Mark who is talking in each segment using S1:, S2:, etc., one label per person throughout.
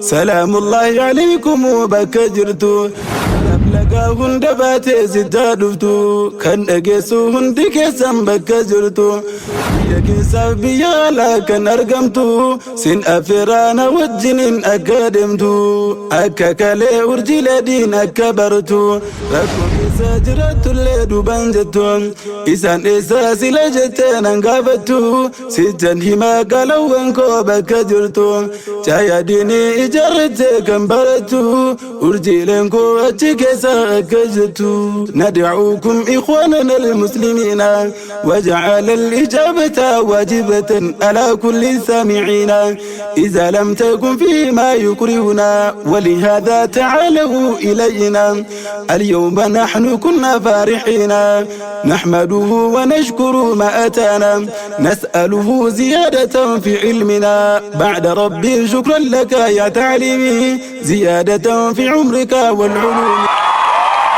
S1: Salaamullaahi alaykum bakka jirtu. Lagaa hunda baatee sittaa dhuftu kan dhageessu hundi keessan bakka jirtu. Biyya keessaaf biyya alaa kan argamtu sin affeeraana wajjiniin akka deemtu akka kalee urjiilee diin akka bartu rakkoo keessa jiraatullee duuban jettu isaan eessaa sila jettee nan gaafattu sittan himaa qalawwan koo bakka jirtu caayaa diinii ijaarrattee kan barattu urjiileen koo achi keessa akka jirtu. ندعوكم إخواننا المسلمين وجعل الإجابة واجبة على كل سامعين إذا لم تكن فيما يكرهنا ولهذا تعالوا إلينا اليوم نحن كنا فرحين نحمده ونشكر ما أتانا نسأله زيادة في علمنا بعد ربي شكرا لك يا تعليمي زيادة في عمرك والعلوم.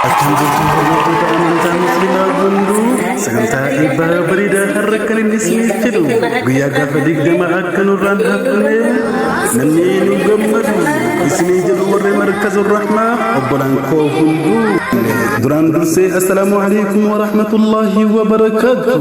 S2: Akkam jirtu, hordoftoota amantaa Musliimaa hunduu? Sagantaa eebbaa bareedaa har'a kan inni isiniif fidu guyyaa gaafa 20 akka nurraan hafne namni nu gammadu isinii jedhu warri Markazu Rahmaa. Obbolaan koo hunduu, duraan dursee assalaamu alaikum wa rahmatullaahi wa barakaatu.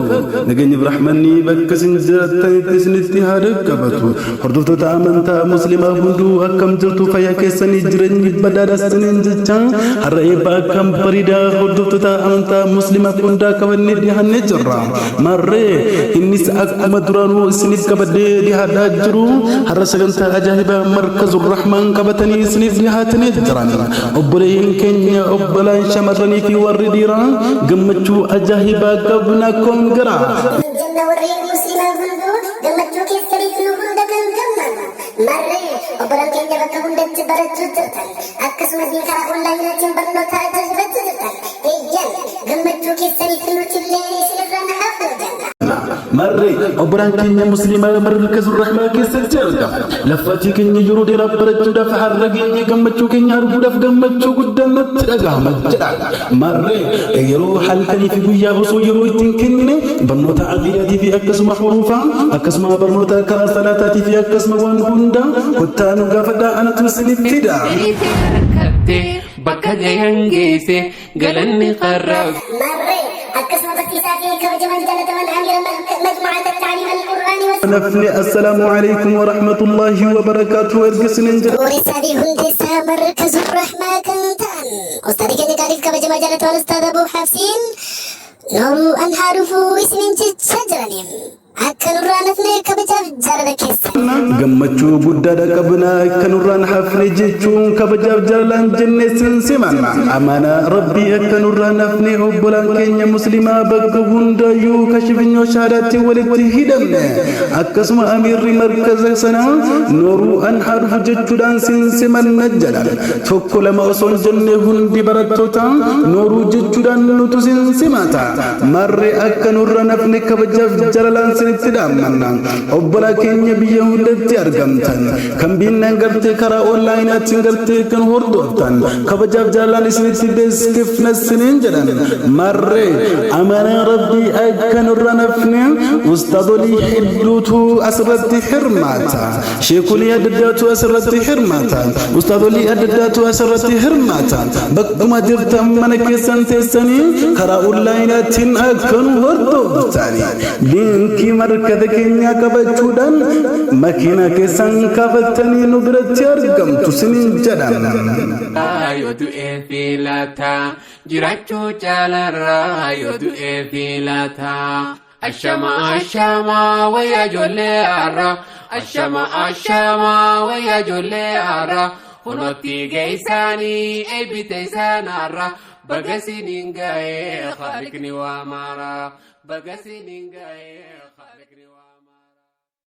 S2: Nageenyi rahmanni bakka isin jiraatanitti isinitti haa dhaqqabatu. Hordoftoota amantaa Musliimaa hunduu, akkam jirtu? Fayyaa keessanii? Jireenyi badhaadha isiniin jecha, har'a eebba akkam bareedaa hordoftoota amantaa Musliimaa hundaa qabannee dhiyaannee jirra. Marree innis akkuma duraanuu isiniif qabadhee dhiyaadhaa jiru, har'a sagantaa ajaa'ibaa Markazu Rahmaan qabatanii isiniif dhiyaatanii jiran. Obboleeyyiin keenya, obbolaan shamarranii fi warri dhiiraa, gammachuu ajaa'ibaa qabna koongara.
S3: Jenna warreen Musliimaa hunduu, gammachuu keessaniif nu hunda kan gammannu. Marree obbolaan keenya bakka hundatti barachuu jirtan, akkasumas karaa onlaayinaatiin barnoota ajaa'ibatti jirtan, eeyyan, gammachuu keessaniif nuti illee isinirraan hafnu jenna.
S2: Marree obbolaan keenya Musliimaa Markazu Rahmaa keessatti argama. Laffatii keenya yeroo dheeraa barachuudhaaf har'a keenya gammachuu keenya arguudhaaf gammachuu guddaan natti dhagahama jedha. Marree yeroo halkanii fi guyyaa osoo yeroo ittiin kennine barnoota aqiidaatii fi akkasuma huruufaa, akkasuma barnoota karaa salaataatii fi akkasuma waan hunda kottaa nu gaafadhaa, anatu isiniif fida.
S4: Harkattee bakka gahan geesse, galanni qarraaf.
S3: Marree akkasuma barsiisaa fi kabajaman jaalataman amiira majmu'ata ta'liim al-Qur'aanii wa
S2: Nafni assalaamu alaikum wa rahmatullahi wa barakaatuhu erga isiniin jedha.
S3: Bu'uuressaa fi hundeessaa Markazu Rahmaa kan ta'an ustaadii keenya qaaliif kabajamaa jaalataman Ustaad Abuu Hafsiin nooruu an haa dhufuu isiniin jechaa jiraniin akka nurraa nafne kabajaaf jaalala keessan.
S2: Gammachuu guddaadha qabna, akka nurraan hafne jechuun kabajaaf jaalalaan jenne sin simanna. Amaanaa Rabbii akka nurraan hafne, obbolaan keenya Muslimaa bakka hundayyuu kashifinyoo shahaadaatti walitti hidhamne, akkasuma amiirri markaza sanaa nooruu an haa dhufu jechuudhaan sin simanna jedha. Tokko lama osoo hin jenne hundi barattoota nooruu jechuudhaan nutu sin simata. Marree akka nurra nafne kabajaaf jaalalaan sinitti dhaammanna. Obbolaa keenya biyya hundatti argamtan, kan binnaan gartee karaa onlaayinaatiin gartee kan hordoftan, kabajaaf jaalalaan isinitti beeksifna siniin jedhan. Marree amanaa Rabbii akka nurra nafne ustaadolii hedduutu asirratti hirmaata, sheekolii adda addaatu asirratti hirmaata, ustaadolii adda addaatu asirratti hirmaata. Bakkuma jirtan mana keessan teessanii karaa onlaayinaatiin akka nu hordoftani liinkii markaza keenyaa qabachuudhaan makiina keessan kaafattanii nu biratti argamtu siniin jedhan.
S4: Yoo du'ee filata jiraachuu caalarraa, yoo du'ee filata. Ashama ashama wayyaa ijoollee har'a, ashama ashama wayyaa ijoollee har'a, kunootti geessanii eebbite isaan har'a. Baga siniin ga'ee, khaliqni waa mara, baga siniin ga'ee, khaliqni waa.